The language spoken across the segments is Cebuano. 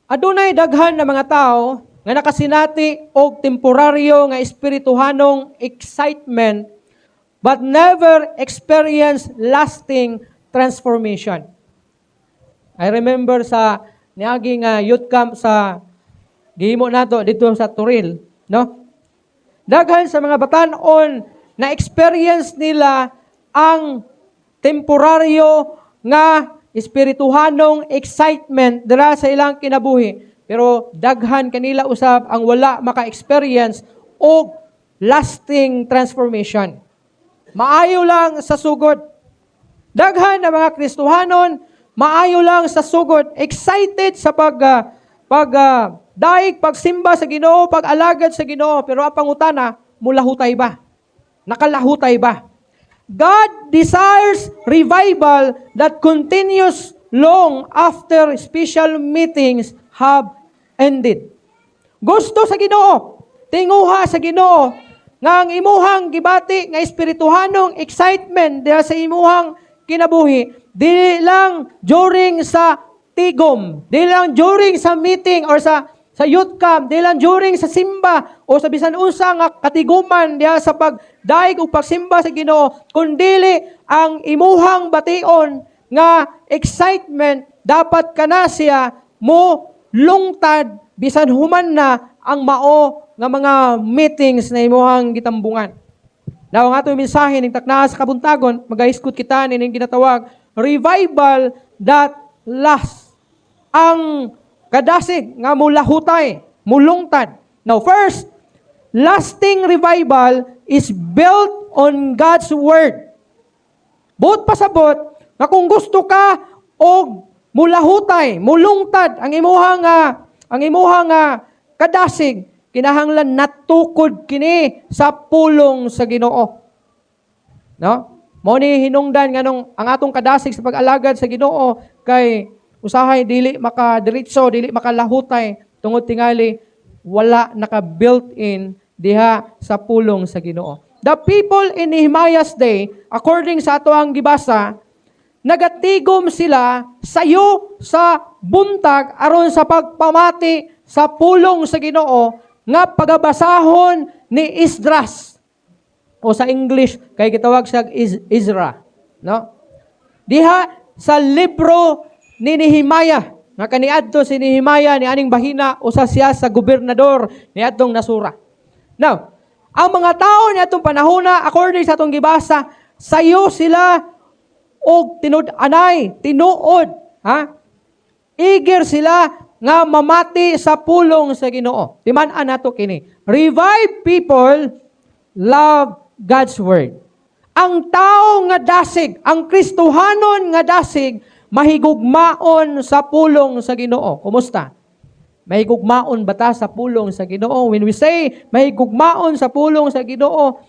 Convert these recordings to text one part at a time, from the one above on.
Adunay daghan na mga tao nga nakasinati og temporaryo nga espirituhanong excitement but never experience lasting transformation. I remember sa niagi nga youth camp sa gihimo nato dito sa Toril, no? Daghan sa mga batan-on na experience nila ang temporaryo nga espirituhanong excitement dira sa ilang kinabuhi. Pero daghan kanila usab ang wala maka-experience og lasting transformation. Maayo lang sa sugod. Daghan na mga Kristohanon, maayo lang sa sugod, excited sa pag daig, pagsimba sa Ginoo, pag-alagad sa Ginoo, pero ang pangutana, mulahutay ba? Nakalahutay ba? God desires revival that continues long after special meetings have ended. Gusto sa Ginoo, tinguha sa Ginoo nga ang imuhang gibati nga espirituhanong excitement diha sa imuhang kinabuhi, dili lang during sa tigom, dili lang during sa meeting or sa youth camp, dili lang during sa simba o sa bisan unsa nga katiguman diha sa pagdaig ug pagsimba sa Ginoo, kundili ang imuhang bation nga excitement dapat kana siya mo lungtad bisan human na ang mao nga mga meetings na imuhang gitambungan. Now, ang atong mensahe ning taknaa sa kabuntagon, magahiskot kita nining ginatawag revival that lasts. Ang kadasig nga mulahutay, mulungtad. Now, first, lasting revival is built on God's word. Buot pasabot nga kung gusto ka og mulahutay, mulungtad ang imuhang kadasig, kinahanglan natukod kini sa pulong sa Ginoo. No? Mao ni hinungdan nganong ang atong kadasig sa pag-alagad sa Ginoo kay usahay dili makadiretso, dili makalahutay tungod tingali wala naka built-in diha sa pulong sa Ginoo. The people in Nehemiah's day, according sa ato ang gibasa, nagatigom sila sayo sa buntag aron sa pagpamati sa pulong sa Ginoo nga pagabasahon ni Esdras o sa English kay gitawag siya Ezra, no? Diha sa libro ni Nehemiah nga kaniadto si Nehemiah ni aning bahina, usa siya sa gobernador ni atong nasura. Now, ang mga tao ni atong panahona, according sa atong gibasa, sayo sila og tinud-anay, tinuod, ha? Eager sila nga mamati sa pulong sa Ginoo. Timan-an nato kini. Revive people love God's word. Ang tao nga dasig, ang Kristohanon nga dasig, mahigugmaon sa pulong sa Ginoo. Kumusta? Mahigugmaon ba ta sa pulong sa Ginoo? When we say mahigugmaon sa pulong sa Ginoo,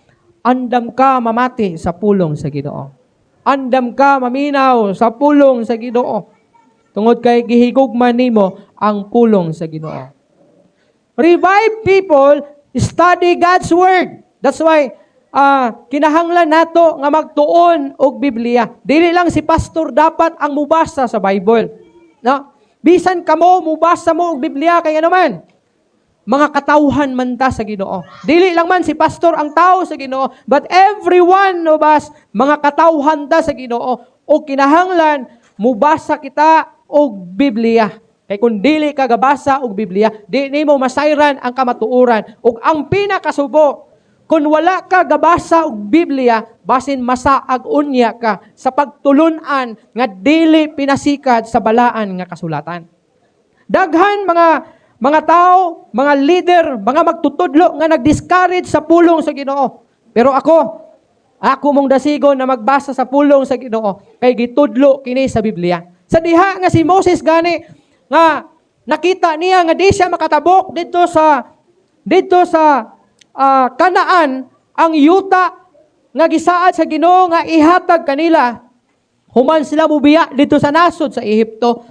andam ka mamati sa pulong sa Ginoo. Andam ka maminaw sa pulong sa Ginoo. Tungod kay gihigugma nimo ang pulong sa Ginoo. Revive people study God's word. That's why kinahanglan nato nga magtuon og Biblia. Dili lang si pastor dapat ang mubasa sa Bible. No? Bisan kamo mubasa mo og Biblia kay ano man, mga katawhan man ta sa Ginoo. Dili lang man si pastor ang tao sa Ginoo, but every one of us mga katawhan ta sa Ginoo o kinahanglan mubasa kita og Biblia. Kay kung dili ka gabasa og Biblia, di nimo masayran ang kamatuoran. Ug ang pinakasubo, kung wala ka gabasa og Biblia, basin masaag unya ka sa pagtulunan nga dili pinasikad sa balaan nga kasulatan. Daghan mga tao, mga leader, mga magtutudlo nga nag-discourage sa pulong sa Ginoo. Pero ako, ako mong dasigon na magbasa sa pulong sa Ginoo kay gitudlo kini sa Biblia. Sa diha nga si Moses gani nga nakita niya nga di siya makatabok didto sa Kanaan, ang yuta nga gisaad sa Ginoo nga ihatag kanila human sila mubiya didto sa nasod sa Ehipto.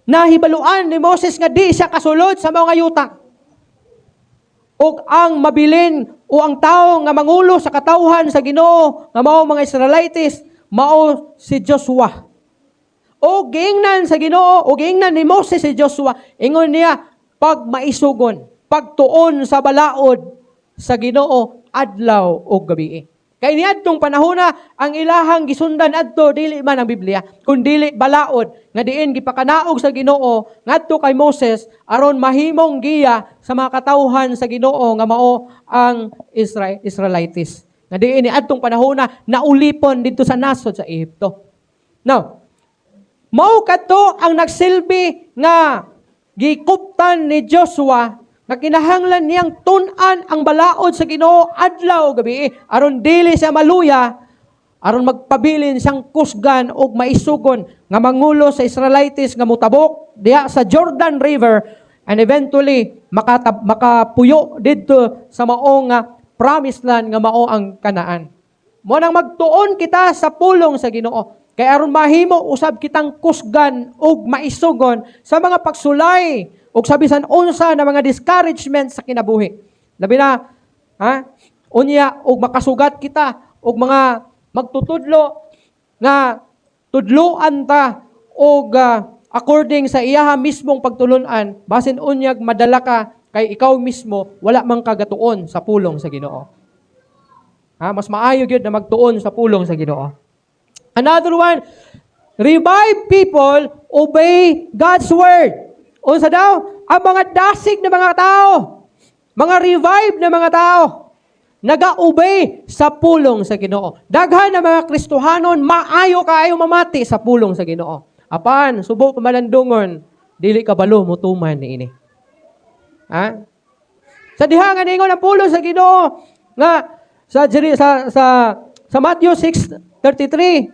Nahibaluan ni Moses nga di siya kasulod sa mga yuta. Ug ang mabilin o ang tao nga mangulo sa katawhan sa Ginoo nga mao mga Israelites, mao si Joshua. O giingnan sa Ginoo, o giingnan ni Moses si Joshua, ingon niya, pag maisugon, pagtuon sa balaod sa Ginoo adlaw ug gabi. Kay niadtong panahona, ang ilahang gisundan adto dili man ang Biblia, kun dili balaod nga diin gipakanaog sa Ginoo ngadto kay Moses aron mahimong giya sa mga katawhan sa Ginoo nga mao ang Israelites. Nga diin niadtong panahona naulipon didto sa nasod sa Ehipto. Now, mao kadto ang nagsilbi nga gikuptan ni Joshua nga kinahanglan niyang tun-an ang balaod sa Ginoo adlaw gabi aron dili siya maluya, aron magpabilin siyang kusgan ug maisugon nga mangulo sa Israelites nga mutabok diha sa Jordan River and eventually makapuyo didto sa maong nga promised land nga mao ang Canaan. Mo nang magtuon kita sa pulong sa Ginoo. Kay aron mahimo usab kitang kusgan ug maisugon sa mga pagsulay ug sa bisan unsa na mga discouragement sa kinabuhi. Labi na, ha? Unya ug makasugat kita og mga magtutudlo nga tudluan ta og according sa iyaha mismong pagtulunan, basin unyag madala ka kay ikaw mismo wala man kagatuon sa pulong sa Ginoo. Ha, mas maayo gyud na magtuon sa pulong sa Ginoo. Another one, revive people obey God's word. Unsa daw? Ang mga dasig na mga tao, mga revive na mga tao, naga-obey sa pulong sa Ginoo. Daghan na mga Kristohanon maayo kaayo mamati sa pulong sa Ginoo. Apan, subo pamalandungon, dili kabalo mutuman niini. Ha? Sa diha nga ningon ang pulong sa Ginoo nga sa Jeri- sa sa sa Matthew 6:33,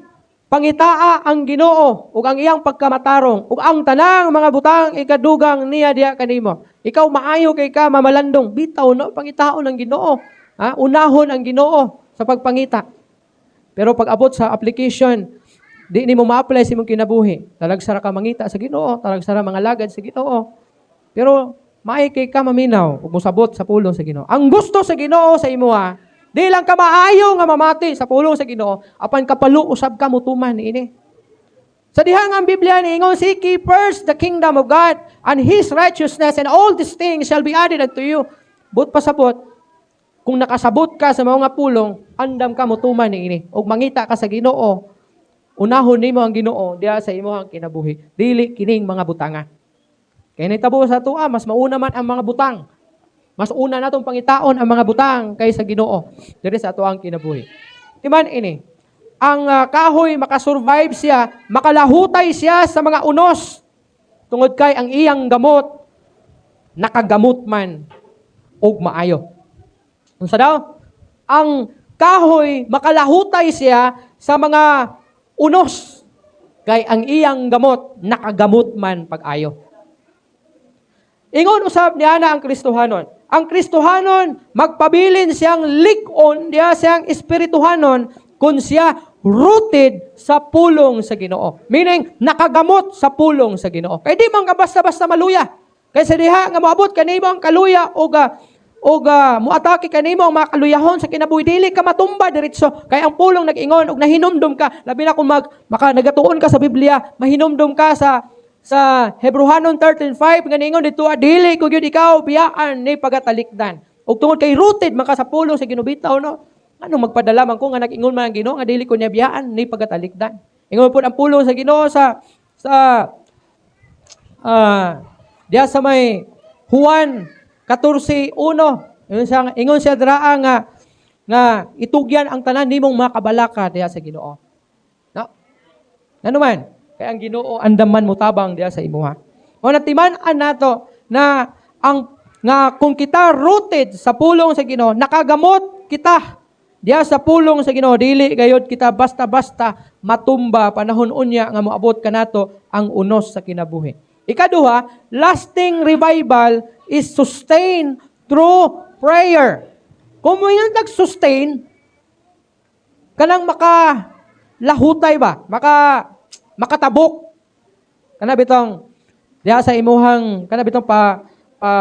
"Pangitaa ang Ginoo ug ang iyang pagkamatarong ug ang tanang mga butang ikadugang niya diha kanimo." Ikaw, maayo kay ka mamalandong, bitaw no, pangitaon ang Ginoo. Ha? Unahon ang Ginoo sa pagpangita. Pero pag abot sa application, di nimo ma-apply sa imong kinabuhi. Talagsa ra ka mangita sa Ginoo, talagsa ra mangalagad sa Ginoo. Pero maay kay ka maminaw ug mosabot sa pulong sa Ginoo. Ang gusto sa Ginoo sa imoha, di lang ka maayo nga mamati sa pulong sa Ginoo, apan kapalo usab ka mutuman niini. Sa diha nga ang Biblia niingon, "Seek ye first the kingdom of God and His righteousness, and all these things shall be added unto you." But pasabot, kung nakasabot ka sa mga pulong, andam ka mutuman niini. Ug mangita ka sa Ginoo, unahon nimo ang Ginoo diha sa imong kinabuhi. Dili kining mga butanga. Kay nahitabo sa atoa, mas mauna man ang mga butang. Mas una natong pangitaon ang mga butang kaysa Ginoo diri sa atoang kinabuhi. Timan ini, ang kahoy makasurvive siya, makalahutay siya sa mga unos tungod kay ang iyang gamot nakagamot man og maayo. Unsa daw? Ang kahoy makalahutay siya sa mga unos kay ang iyang gamot nakagamot man pag-ayo. Ingon usab niya na ang Kristohanon. Ang Kristohanon, magpabilin siyang lig-on, diya siyang espirituhanon, kung siya rooted sa pulong sa Ginoo. Meaning, nakagamot sa pulong sa Ginoo. Kay di man ka basta-basta maluya. Kay sa diha nga moabot kanimo ang kaluya og muatake kanimo ang mga kaluyahon sa kinabuhi, dili ka matumba diretso kay ang pulong nag-ingon og nahinumdum ka, labi na kung mag maka nagatuon ka sa Biblia, mahinumdum ka sa Hebreohanon 13:5 nga niingon dito, "Dili ko gyud ikaw biyaan ni pagatalikdan." Ug tungod kay rooted man ka sa pulong sa Ginoo, bitaw no, ano magpadala man ko nga nag-ingon man ang Ginoo nga dili ko niya biyaan ni pagatalikdan. Ingon pud ang pulong sa Ginoo sa diya sa may Juan 14:1. Ingon siya dira nga itugyan ang tanan nimong mga kabalaka diya sa Ginoo. No? Ano man? Kay ang Ginoo andaman mo tabang diya sa imuha. O natiman-an nato na ang nga kung kita rooted sa pulong sa Ginoo, nakagamot kita diya sa pulong sa Ginoo, dili gayod kita basta-basta matumba panahon unya nga moabot kanato ang unos sa kinabuhi. Ikaduha, lasting revival is sustained through prayer. Kung mo yung sustain, kanang maka lahutay ba? Makatabok. Kana bitong diha sa imuhang kana bitong pa pa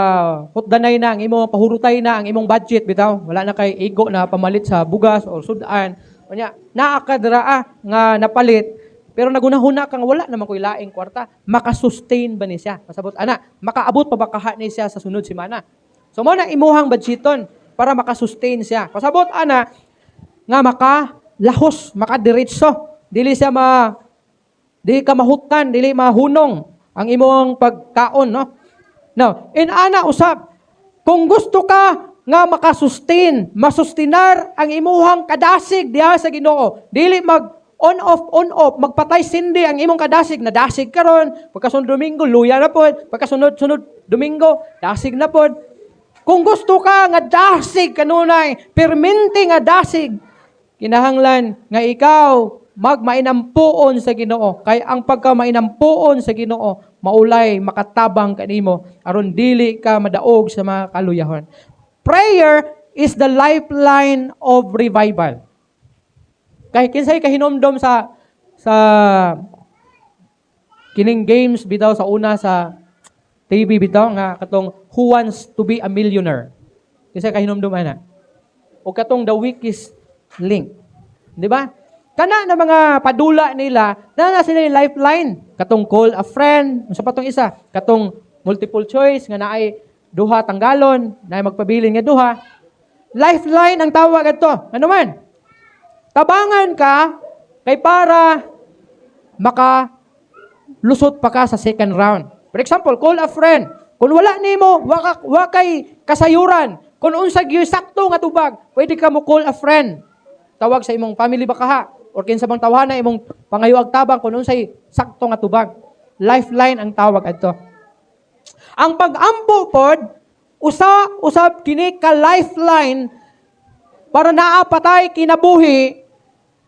hutdanay na ang imong, pahurutay na ang imong budget bitaw. Wala na kay igo na pamalit sa bugas or sudan. Unya naa ka dira nga napalit. Pero nagunahuna kang wala naman ko'y laing kwarta, makasustain ba ni siya? Pasabot ana, makaabot pa ba kaha ni siya sa sunod semana? So mao na imuhang budgeton para makasustain siya. Pasabot ana nga makalahos, makadiretso. Dili siya ma Dili ka mahutan, dili mahunong ang imong pagkaon, no? Now, in ana usab, kung gusto ka nga makasustain, masustinar ang imuhang kadasig diha sa Ginoo, dili mag on off on off, magpatay sindi ang imong kadasig, nadasig karon, pagkasunod Domingo luya na pod, pagkasunod sunod Domingo dasig na pod. Kung gusto ka nga dasig kanunay, permente nga dasig, kinahanglan nga ikaw magmainampuon sa Ginoo, kay ang pagkamainampuon sa Ginoo maulay makatabang kanimo aron dili ka madaog sa mga kaluyahon. Prayer is the lifeline of revival. Kay kinsay kahinomdom sa kining games bitaw sa una sa TV bitaw nga katong Who Wants to Be a Millionaire? Kinsay kahinomdom ana? O katong The Weakest Link. Di ba? Kana na mga padula nila, na na sila yung lifeline. Katong call a friend, unsa pa tong isa? Katong multiple choice nga naay duha tanggalon, naay magpabilin nga duha. Lifeline ang tawag adto. Ano man? Tabangan ka kay para maka lusot pa ka sa second round. For example, call a friend. Kung wala nimo, wa kay kasayuran. Kung unsa gyud sakto nga tubag, pwede ka mo call a friend. Tawag sa imong family ba kaha or kinsa bang tawhana imong pangayoag tabang kung unsay sakto nga tubag. Lifeline ang tawag adto. Ang pag-ampo pod usa usab kini ka lifeline para naa pa tay kinabuhi,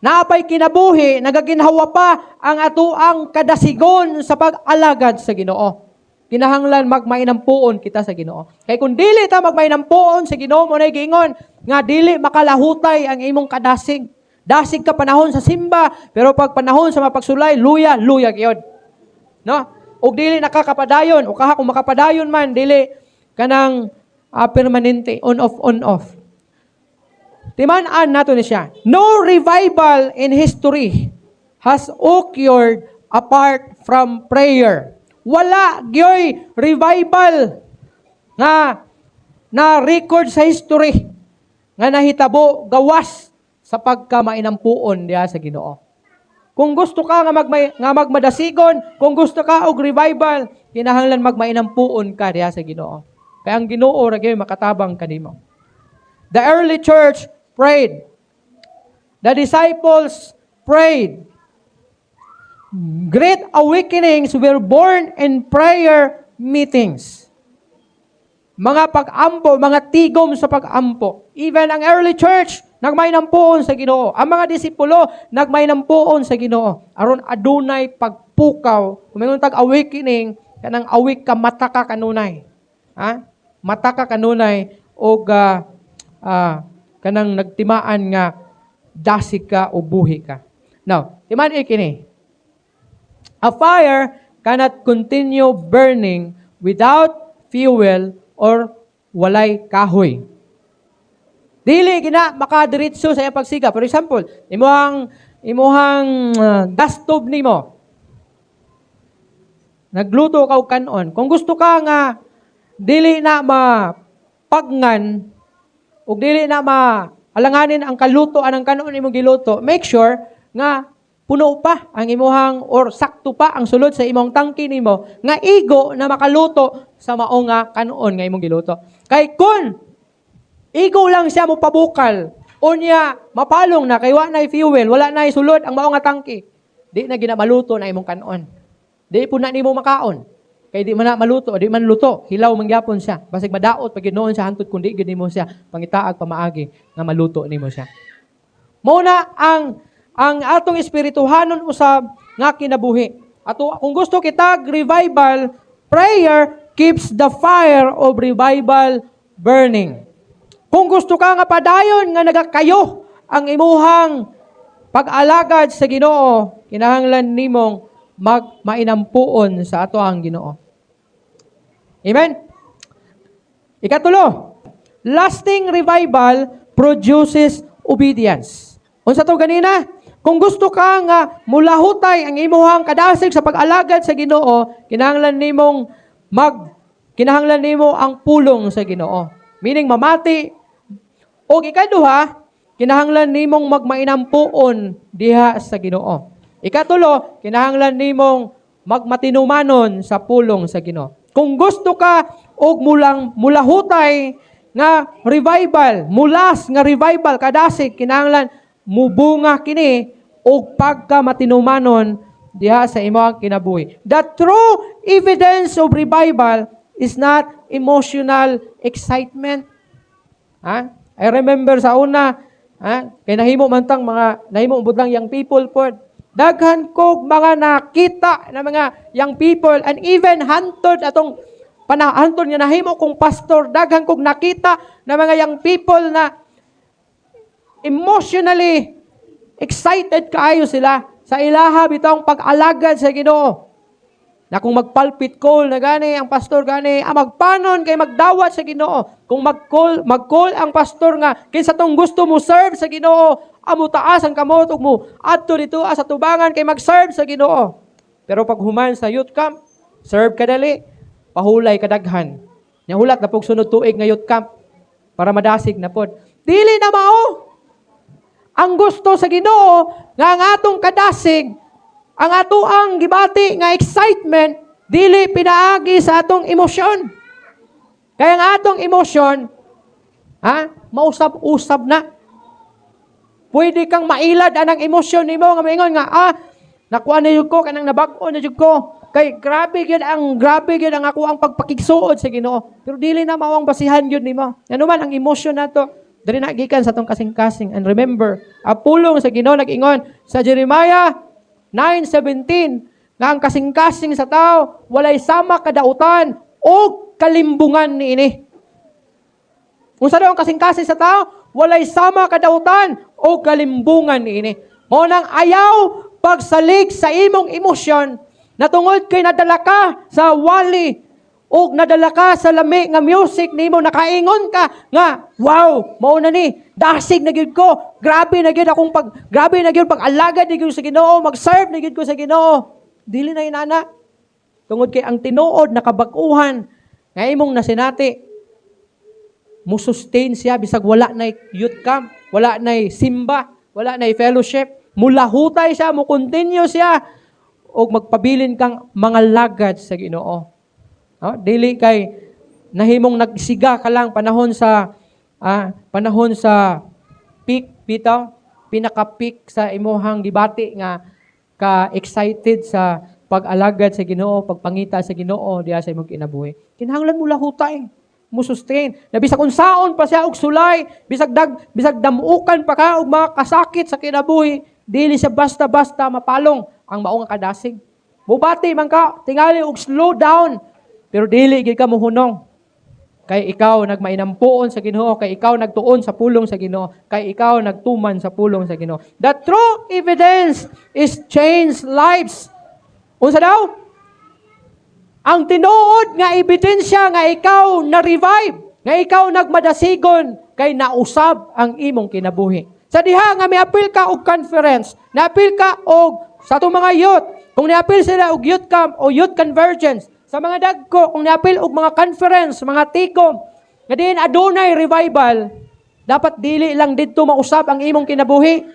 naapay kinabuhi, nagaginhawa pa ang atoang kadasigon sa pag-alagad sa Ginoo. Kinahanglan magmainampuon kita sa Ginoo. Kay kung dili ta magmainampuon sa Ginoo, mao nay giingon nga dili makalahutay ang imong kadasig. Dasig ka panahon sa simba, pero pag panahon sa mapagsulay, luya, luya gyud. No? Og dili nakakapadayon, o kaha kung makapadayon man, dili kanang permanente, on off, on off. Timan-an nato ni siya. No revival in history has occurred apart from prayer. Wala gyoy revival nga na record sa history nga nahitabo gawas sa pagkamainampuon diha sa Ginoo. Kung gusto ka nga magmadasigon, kung gusto ka og revival, kinahanglan magmainampuon ka diha sa Ginoo. Kay ang Ginoo ra gyud makatabang kanimo. The early church prayed. The disciples prayed. Great awakenings were born in prayer meetings. Mga pag-ampo, mga tigom sa pag-ampo. Even ang early church, nagmainampuon sa Ginoo. Ang mga disipulo, nagmainampuon sa Ginoo. Aron adunay pagpukaw. Kung may tag awakening, kanang awake ka, mata ka kanunay. Ha? Mata ka kanunay og kanang nagtimaan nga dasig ka o buhi ka. Now, timan kini. A fire cannot continue burning without fuel or walay kahoy. Dili gina makadiretso sa iyang pagsiga. For example, imuhang gas stove nimo. Nagluto ka og kanon. Kung gusto ka nga dili na mapagngan ug dili na ma alanganin ang kaluto anang kanon imong giluto, make sure nga puno pa ang imuhang or sakto pa ang sulod sa imong tangki nimo nga igo na makaluto sa mao nga kanon nga imong giluto. Kay kun igo lang siya mo pabukal, unya mapalong na kay wa na fuel, wala na sulod ang mao nga tangki, di na gina maluto na imong kanon. Di po na nimo makaon. Kay di man na maluto, di man luto, hilaw man gyapon siya. Basig madaot pag noon siya hantod kung di gyud nimo siya pangitaag pamaagi nga maluto nimo siya. Mao na ang atong espirituhanon usab nga kinabuhi. Ato kung gusto kita revival, prayer keeps the fire of revival burning. Kung gusto ka nga padayon nga nagakayo ang imuhang pag-alagad sa Ginoo, kinahanglan nimong magmainampuon sa ato ang Ginoo. Amen? Ikatulo, lasting revival produces obedience. Unsa to ganina? Kung gusto ka nga mulahutay ang imuhang kadasig sa pag-alagad sa Ginoo, kinahanglan nimo ang pulong sa Ginoo. Meaning mamati. Og ikaduha, kinahanglan nimong magmainampuon diha sa Ginoo. Ikatulo, kinahanglan nimong magmatinumanon sa pulong sa Ginoo. Kung gusto ka og mulang mulahutay nga revival, mulas nga revival kadasig, kinahanglan mubunga kini og pagka matinumanon diha sa imong kinabuhi. The true evidence of revival is not emotional excitement. Ha? I remember sa una, ha? Kay nahimo man tang mga nahimo budlang young people pod. Daghan kog mga nakita na mga young people and even hantod atong panahon nga nahimo kong pastor, daghan kog nakita na mga young people na emotionally excited kaayo sila sa ilaha bitawng pag-alagad sa Ginoo. Na kung magpulpit call na gani ang pastor gani, magpanon kay magdawat sa Ginoo. Kung mag-call ang pastor nga kinsa tong gusto mo serve sa Ginoo, amo taas ang kamot ug mo adto dito sa tubangan kay mag-serve sa Ginoo. Pero pag human sa youth camp, serve ka dali, pahulay kadaghan. Nya hulat na pug sunod tuig nga youth camp para madasig na pod. Dili na mao. Ang gusto sa Ginoo nga ang atong kadasig, ang ato ang gibati nga excitement, dili pinaagi sa atong emosyon. Kaya ang atong emosyon, ha, mausab-usab na. Pwede kang mailad anang emosyon nimo nga maingon nga nakuha na jud ko, kanang nabag-o na jud ko. Kay grabe gyud ang ako ang pagpakigsuod sa Ginoo. Pero dili na mao ang basihan gyud nimo. Ano man ang emosyon nato, dili na gikan sa atong kasing-kasing. And remember, ang pulong sa Ginoo nag-ingon sa Jeremiah 9:17 nga ang kasing-kasing sa tao walay sama kadautan o kalimbungan niini. Unsa daw ang kasing-kasing sa tao? Walay sama kadautan o kalimbungan niini. Mao nang ayaw pagsalig sa imong emosyon na tungod kay nadala ka sa wali o nadala ka sa lami nga music nimo, nakaingon ka nga, "Wow, mao na ni, dasig na gyud ko, grabe na gyud pag-alagad na gyud sa Ginoo, mag-serve na gyud ko sa Ginoo." Dili na inana, tungod kay ang tinuod na kabag-uhan nga imong nasinati, mo sustain siya bisag wala na youth camp, wala na simba, wala na fellowship. Mulahutay siya, mo continue siya og magpabilin kang mga lagad sa Ginoo. No? Dili kay nahimong nagsiga ka lang panahon sa peak bitaw, pinaka-peak sa imuhang gibati nga ka excited sa pag-alagad sa Ginoo, pagpangita sa Ginoo diha sa imong kinabuhi. Kinahanglan mo lahutay, mo sustain. Na bisag unsaon pa siya og sulay, bisag damukan pa ka og mga kasakit sa kinabuhi, dili siya basta-basta mapalong ang mao nga kadasig. Mubati man ka, tingali og slow down, pero dili gid ka mohunong. Kay ikaw nagmainampuon sa Ginoo, kay ikaw nagtuon sa pulong sa Ginoo, kay ikaw nagtuman sa pulong sa Ginoo. The true evidence is changed lives. Unsa daw? Ang tinuod nga ebidensya nga ikaw na-revive, nga ikaw nagmadasigon, kay nausab ang imong kinabuhi. Sa diha nga miapil ka og conference, naapil ka og sa atong mga youth, kung niapil sila og youth camp o youth convergence, sa mga dagko, kung niapil og mga conference, mga tikom, nga diin adunay revival, dapat dili lang didto mausab ang imong kinabuhi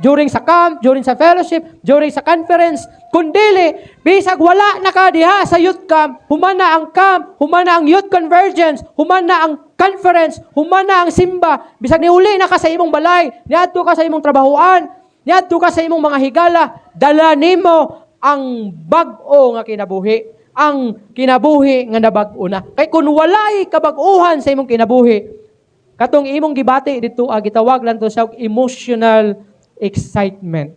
during sa camp, during sa fellowship, during sa conference, kundili, bisag wala na ka diha sa youth camp, human na ang camp, human na ang youth convergence, human na ang conference, human na ang simba, bisag niuli na ka sa imong balay, niadto ka sa imong trabahoan, niadto ka sa imong mga higala, dala nimo ang bag-o nga kinabuhi, ang kinabuhi nga nabag-o na. Kay kung walay kabag-uhan sa imong kinabuhi, katong imong gibati dito, gitawag lang to sa emotional excitement.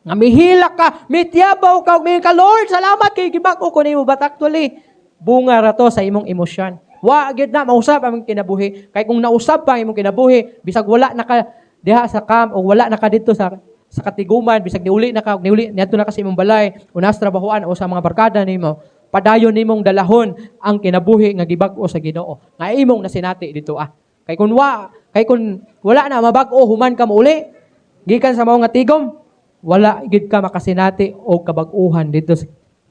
Nga mihilak ka, mitiyabaw ka, ug ka, "Lord, salamat kay gibag-o ko nimo." But actually, bunga ra to sa imong emosyon. Wa gyud na mausab ang imong kinabuhi. Kay kung nausab pa ang imong kinabuhi, bisag wala na ka diha sa camp o wala na ka dito sa katiguman, bisag niuli na ka, niuli niadto na ka sa imong balay, o nasa trabahoan o sa mga barkada nimo, padayon nimong dalahon ang kinabuhi nga gibag-o sa Ginoo nga imong nasinati dito ah. Kay kung wala na mabag-o human ka mouli gikan sa mao nga tigom. Wala gid ka makasinati og kabag-uhan dito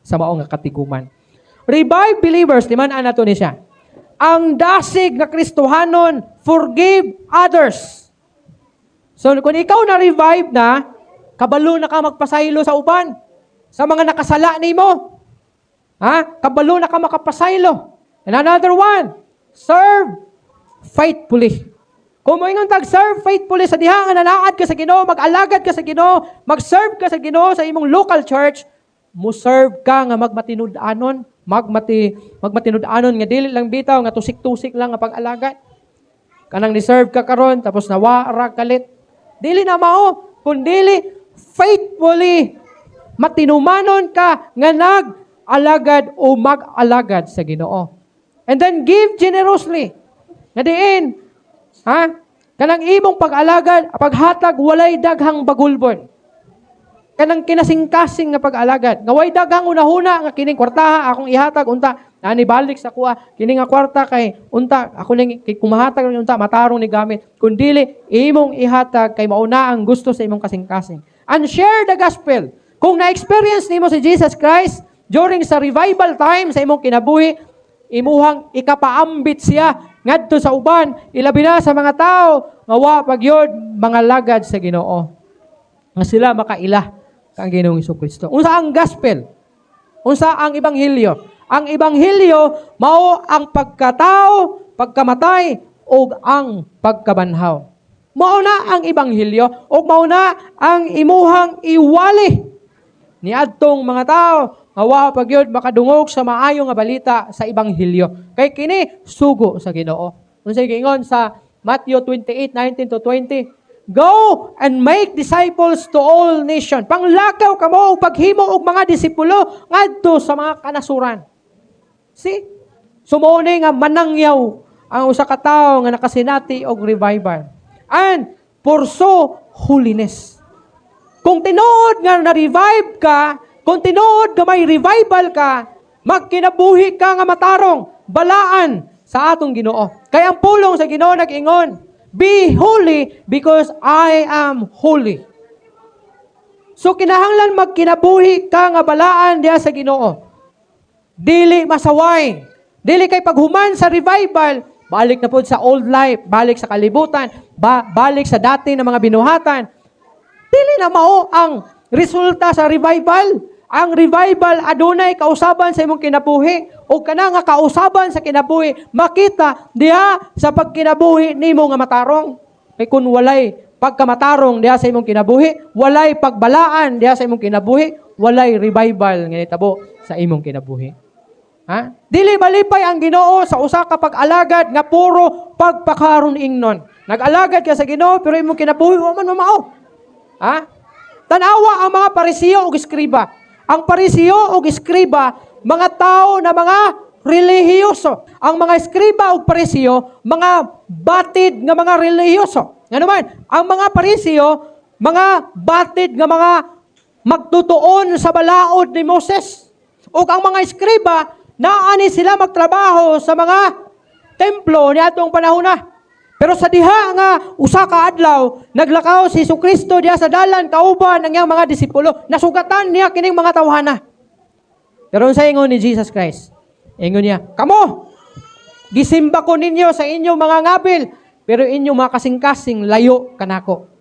sa mao nga katiguman. Revive believers, liman-an nato ni siya. Ang dasig nga Kristohanon, forgive others. So kung ikaw na revive na, kabalo na ka magpasaylo sa uban, sa mga nakasala nimo. Ha? Kabalo na ka makapasaylo. And another one, serve faithfully. Kung moingon tag serve faithfully sa diha nga nanaad ka sa Ginoo, mag-alagad ka sa Ginoo, mag-serve ka sa Ginoo sa imong local church, mo serve ka nga magmatinud-anon, magmatinud-anon nga dili lang bitaw nga tusik-tusik lang nga pag-alagad. Kanang ni-serve ka karon tapos nawa ra kalit. Dili na mao, kundili faithfully matinumanon ka nga nag-alagad o mag-alagad sa Ginoo. And then give generously. Nga diin, ha? Kanang imong pag-alagad, paghatag, walay daghang bagulbon. Kanang kinasingkasing nga pag-alagad. Nga way daghang unahuna nga kining kwartaha akong ihatag unta nani balik sa kuha kini nga kwarta kay unta ako ning kay kumahatag rin unta matarong ni gamit. Kun dili imong ihatag kay mauna ang gusto sa imong kasing-kasing. And share the gospel. Kung na-experience nimo si Jesus Christ during sa revival time sa imong kinabuhi, imuhang ikapaambit siya ngadto sa uban, ilabi na sa mga tao nga wa pa gyud mga lagad sa Ginoo. Nga sila makaila kang Ginoong Kristo. Unsa ang gospel? Unsa ang ebanghelyo? Ang ebanghelyo mao ang pagkatao, pagkamatay ug ang pagkabanhaw. Mao na ang ebanghelyo ug mao na ang imuhang iwali niadtong mga tao nga wa pa gyud makadungog sa maayo nga balita sa ebanghelyo. Kay kini sugo sa Ginoo. Unsay giingon sa Matthew 28:19 to 20? "Go and make disciples to all nation." Panglakaw kamo ug paghimo og mga disipulo ngadto sa mga kanasuran. See? So mao ni nga manangyaw ang usa ka tawo nga nakasinati og revival. And pursue holiness. Kung tinuod nga na-revive ka, kung tinuod nga may revival ka, magkinabuhi ka nga matarong, balaan sa atong Ginoo. Kay ang pulong sa Ginoo nag-ingon, "Be holy because I am holy." So kinahanglan magkinabuhi ka nga balaan diha sa Ginoo. Dili masaway. Dili kay paghuman sa revival, balik na pod sa old life, balik sa kalibutan, balik sa dati na mga binuhatan. Dili na mao ang resulta sa revival. Ang revival adunay kausaban sa imong kinabuhi o kana nga kausaban sa kinabuhi makita diha sa pagkinabuhi nimo nga matarong. Kay kun walay pagkamatarong diha sa imong kinabuhi, walay pagbalaan diha sa imong kinabuhi, walay revival nga nitabo sa imong kinabuhi. Ha? Dili malipay ang Ginoo sa usa ka pag-alagad nga puro pagpakaron ingnon. Nag-alagad ka sa Ginoo pero imong kinabuhi wa man mamao. Ha? Tanawa ang mga Parisiyo ug eskriba. Ang Parisiyo ug eskriba, mga tao na mga relihiyoso. Ang mga eskriba ug Parisiyo, mga batid nga mga relihiyoso. Ngano man, ang mga Parisiyo, mga batid nga mga magtutuon sa balaod ni Moses. Ug ang mga eskriba, naani sila magtrabaho sa mga templo niadtong panahon na. Pero sa diha nga usa ka adlaw, naglakaw si Kristo diha sa dalan kauban ang iyang mga disipulo. Nasugatan niya kining mga tawhana. Pero unsa ingon ni Jesus Christ? Ingon niya, "Kamo, gisimba ko ninyo sa inyong mga ngabil, pero inyong mga kasing-kasing layo kanako."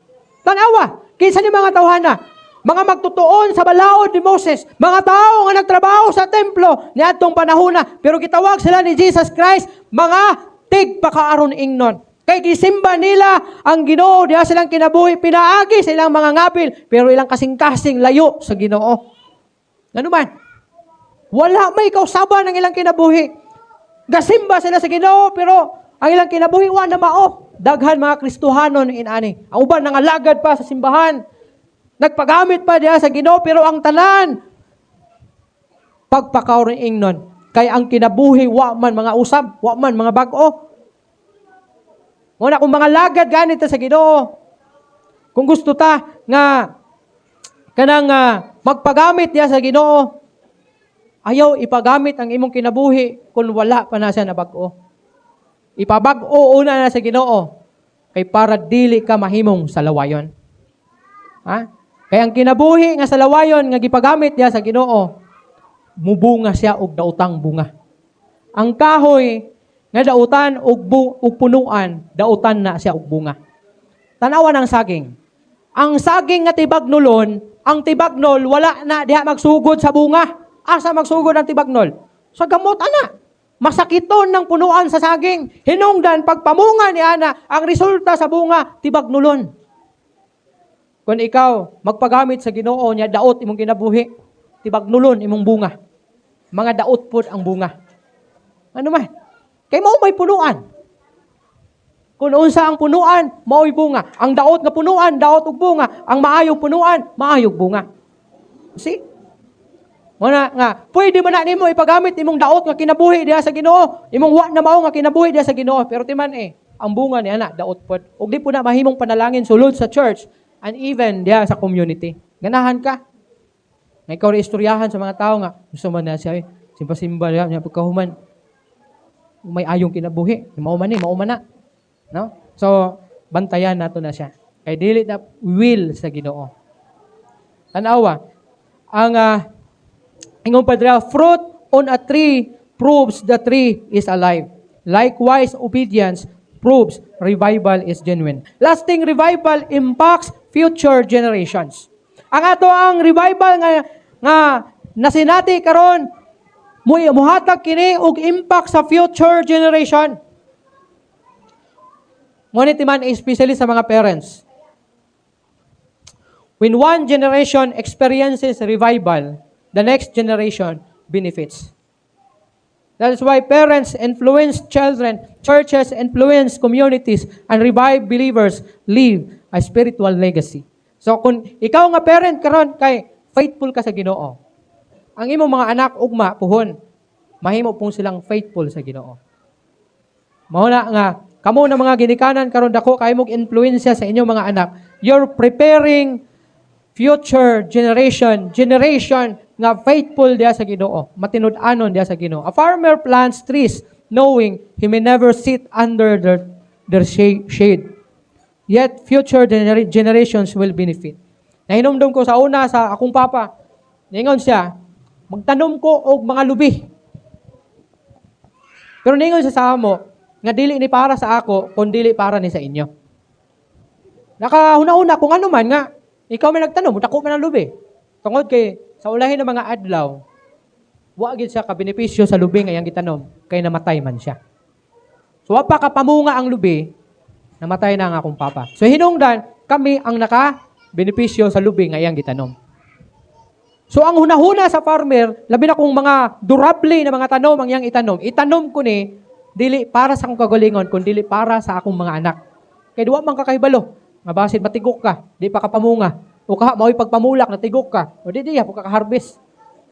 Tanawa, kinsa ni mga tawhana? Mga magtutuon sa balaod ni Moses, mga tao nga nagtrabaho sa templo niadtong panahona, pero gitawag sila ni Jesus Christ mga tigpakaaron ingnon. Kay gisimba nila ang Ginoo diha silang kinabuhi, pinaagi sa ilang mga ngabil, pero ilang kasing-kasing layo sa Ginoo. Ngano man? Wala may kausaban ang ilang kinabuhi. Gasimba sila sa Ginoo pero ang ilang kinabuhi wa na mao. Daghan mga Kristohanon inani. Ang uban nangalagad pa sa simbahan. Nagpagamit pa diha sa Ginoo pero ang tanan pagpakauron ingnon. Kay ang kinabuhi wa man mga usab, wa man mga bag-o. Muna kung mga lagad ganito sa Ginoo, kung gusto ta nga kanang magpagamit diha sa Ginoo, ayaw ipagamit ang imong kinabuhi kung wala pa na siya nabag-o. Ipabag-o una na sa Ginoo kay para dili ka mahimong salawayon. Ha? Kay ang kinabuhi nga sa lawayon nga gipagamit niya sa Ginoo, mubunga siya og daotang bunga. Ang kahoy nga dautan og punuan, dautan na siya og bunga. Tanawan ang saging. Ang saging nga tibagnolon, ang tibagnol wala na diha magsugod sa bunga. Asa magsugod ang tibagnol? Sa gamot ana. Masakiton ng punuan sa saging. Hinungdan pagpamunga ni ana, ang resulta sa bunga tibagnolon. Kung ikaw magpagamit sa Ginoo niya, daot imong kinabuhi, tibagnolon imong bunga. Mga daot pod ang bunga. Ano man? Kay mao may punuan. Kung unsa ang punuan, mao'y bunga. Ang daot nga punuan, daot og bunga. Ang maayong punuan, maayong bunga. See? Muna nga, pwede man na nimo ipagamit imong daot nga kinabuhi diha sa Ginoo. Imong wa na mao nga kinabuhi diha sa Ginoo. Pero timan eh, ang bunga ni ana daot pod. Ug di po na mahimong panalangin sulod sa church and even diha sa community. Ganahan ka. Nga ikaw rin istoryahan sa mga tao nga gusto man na siya eh, simba-simba diha niya, pagkahuman may ayong kinabuhi. Mao man ni, mao man na. No? So, bantayan nato na siya. Kay dili na will sa Ginoo. Tanawa, ang ingon pa dira, fruit on a tree proves the tree is alive. Likewise, obedience proves revival is genuine. Lasting revival impacts future generations. Ang ato ang revival nga nasinati karon, muhatag kini og impact sa future generation. Ngunit man, especially sa mga parents. When one generation experiences revival, the next generation benefits. That is why parents influence children, churches influence communities, and revived believers leave a spiritual legacy. So kung ikaw nga parent karon kay faithful ka sa Ginoo, ang imong mga anak ugma puhon mahimo pong silang faithful sa Ginoo. Mao na nga kamo na mga ginikanan karon, dako kay mong influensya sa inyong mga anak. You're preparing future generation, generation nga faithful diha sa Ginoo, matinud-anon diha sa Ginoo. A farmer plants trees knowing he may never sit under their shade. Yet future generations will benefit. Nahinumdum ko sa una sa akong papa. Ningon siya, "Magtanom ko og mga lubi." Pero ningon siya sa amo, nga dili ni para sa ako, kun dili para ni sa inyo. Nakahuna-huna kung ano man nga, ikaw may nagtanom, dako man ang lubi. Tungod kay sa ulahin ng mga adlaw, wa gid siya kabenepisyo sa lubi nga iyang gitanom, kay namatay man siya. So wa pa kapamunga ang lubi, namatay na ang akong papa. So hinungdan, kami ang naka benepisyo sa lubi nga iyang gitanom. So ang hunahuna sa farmer, labi na kung mga durable na mga tanom ang iyang itanom, itanom ko ni, dili para sa akong kagalingon, kun dili para sa akong mga anak. Kay duwa man kakahibalo, nga basin matigok ka, di pa kapamunga. O kaha, mao'y pagpamulak, natigok ka. O di diya, ka harvest.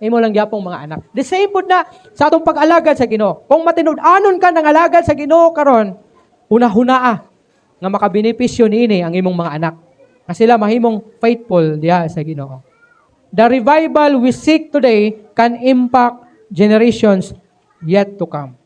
Imo lang gyapong mga anak. The same pud na sa atong pag-alagad sa Ginoo. Kung matinud-anon ka ng alagad sa Ginoo karon, huna-hunaa nga makabenepisyo niini ang imong mga anak. Nga sila mahimong faithful diha sa Ginoo. The revival we seek today can impact generations yet to come.